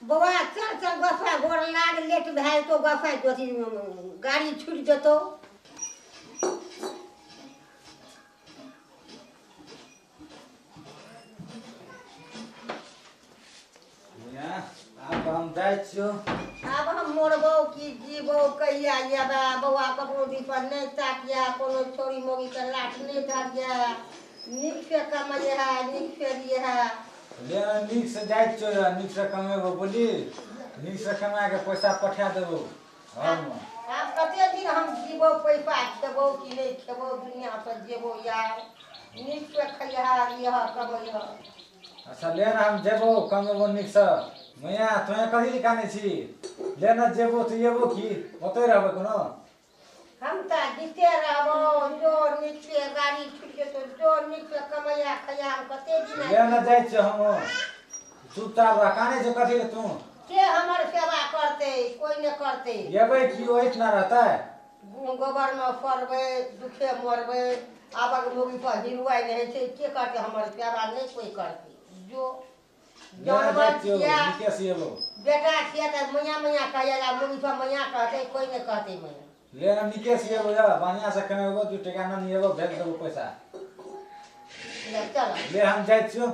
बौआ चल चल गोसाइ गोर लाग, लेट भए जेतौ गोसाइ, अथी गाड़ी छुटि जेतौ। आब तऽ हम जाइ छियौ। आब हम मरबौ कि जीबौ कहिया एबै बौआ? ककरो दिस नहि ताकिया, कोनो छौड़ी मौगीके लाठ नहि धरिया, नीक से कमैहे, नीक से रिहे। ले नीक से जाइ छियौ, नीक से कमेबो बोली, नीक से कमा के पैसा पठा देबो घरमे। आब कते दिन हम जीबौ, पैसा खेबौ कि नहि खेबौ, दुनिया से जेबौ यार। नीक से खैहा रिह कमैह। अच्छा ले ने हम जेबो कमेबो नीकसँ। मैया तोहे कथी लए कानै छी? ले ने जेबो तऽ एबो की ओतहि रहबै कोनो? हम तऽ जीते रहबो, जो नीक से गाड़ी छुटि जेतौ, जो नीक से कमैया खैया। हम कते दिन ले ने जाइ छियौ हम, चुपचाप रह। कानै छै कथी लए तू? के हमर सेवा करतै? कोइ नहि करतै। एबै की ओहिठिना रहतै? गोबरमे सड़बै, दुखे मरबै। आबक मौगी पर हिरुआइ नहि होइ छै। के करतै हमर सेवा? नहि कोइ करतै। जो ले ने जाइ जानवर छियौ छियै, नीके से एबो। बेटा छियै तऽ मैया मैया कहैया, मौगी सब मैया कहतै? कोइ नहि कहतै मैया। ले ने नीके से एबो, जा बढ़िआँ से कमेबो, 2 टका ननी एबो, भेज देबो पैसा। ले चल। ले हम जाइ छियौ।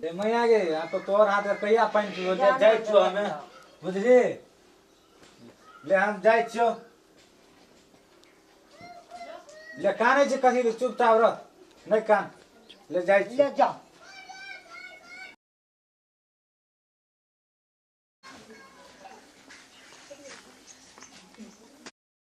ए मैया गे, आब तऽ तोहर हाथ कहिया पानि पीबो? ले जाइ छियौ हमे, बुझली? ले हम जाइ छियौ। ले कानै छै कथी लए? चुपचाप रह, नहि कान। ले जाइ छियौ। ले जाओ।